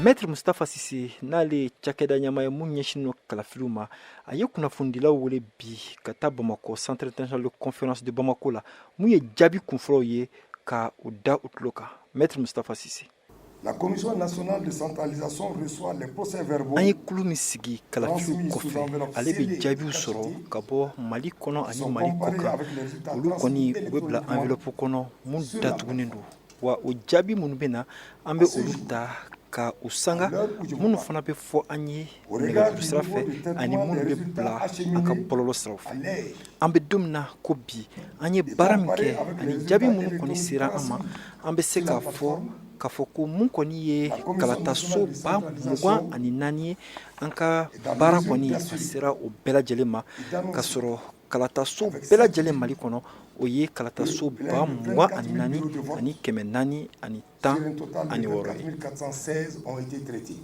Maître Mustapha Sise, n'ale ye cakɛda ɲɛmaa ye mun ɲɛsinnen don kalafiliw ma, a ye kunnafonidilaw wele bi ka taa Bamakɔ, Centre international de conférence de Bamako la, mun ye jaabi kunfɔlɔw ye ka u da u tulo kan. Maître Mustapha Sise. La Commission nationale de centralisation reçoit les procès-verbaux. An ye kulu min sigi kalafiliw kɔfɛ, ale bɛ jaabiw sɔrɔ ka bɔ Mali kɔnɔ ani Mali kɔkan. Olu kɔni, u bɛ bila enveloppe kɔnɔ mun datugunen don. Wa o jaabi minnu bɛ na, an bɛ olu ta ka u sanga minnu fana bɛ fɔ an ye nɛgɛjuru sira fɛ ani minnu bɛ bila an ka bɔlɔlɔ siraw fɛ. An bɛ don min na ko bi, an ye baara min kɛ ani jaabi minnu kɔni sera an ma, an bɛ se k'a fɔ k'a fɔ ko mun kɔni ye kalataso 24 ye, an ka baara kɔni a sera o bɛɛ lajɛlen ma, ka sɔrɔ kalataso bɛɛ lajɛlen Mali kɔnɔ, o ye kalataso 24,416 ye.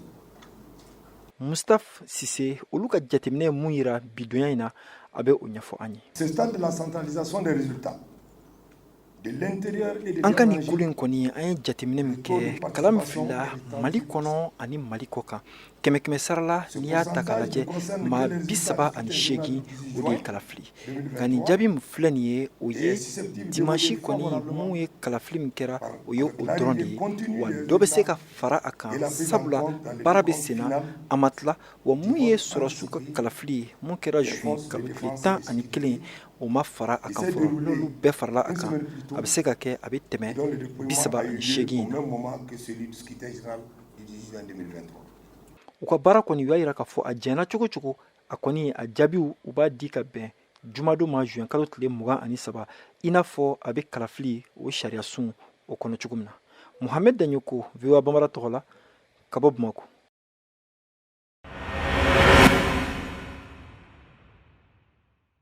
Mustapha Sise, olu ka jateminɛ ye mun yira bidonya in na, a bɛ o ɲɛfɔ an ye. An ka nin kulu in kɔni, an ye jateminɛ min kɛ, kala min filila Mali kɔnɔ ani Mali kɔ kan, kɛmɛ kɛmɛ sara la, n'i y'a ta k'a lajɛ, maa 38, o de ye kala fili. Nka nin jaabi min filɛ nin ye, o ye dimanche kɔni mun ye kalafili min kɛra, o ye o dɔrɔn de ye. Wa dɔ bɛ se ka fara a kan, sabula baara bɛ senna, a ma tila. Wa mun ye sɔrɔdasiw ka kalafili ye mun kɛra juin kalo tile 11, o ma fara a kan fɔlɔ. N'olu bɛɛ farala a kan, a bɛ se ka kɛ a bɛ tɛmɛ 38 in na. U ka baara kɔni, u y'a jira k'a fɔ a jɛna cogo cogo, a kɔni a jaabiw, u b'a di ka bɛn jumadon ma, juin kalo tile 23, i n'a fɔ a bɛ kalafili o sariyasun o kɔnɔ cogo min na. Mohamed Daɲoko, VOA Bambara tɔgɔ la, ka bɔ Bamakɔ.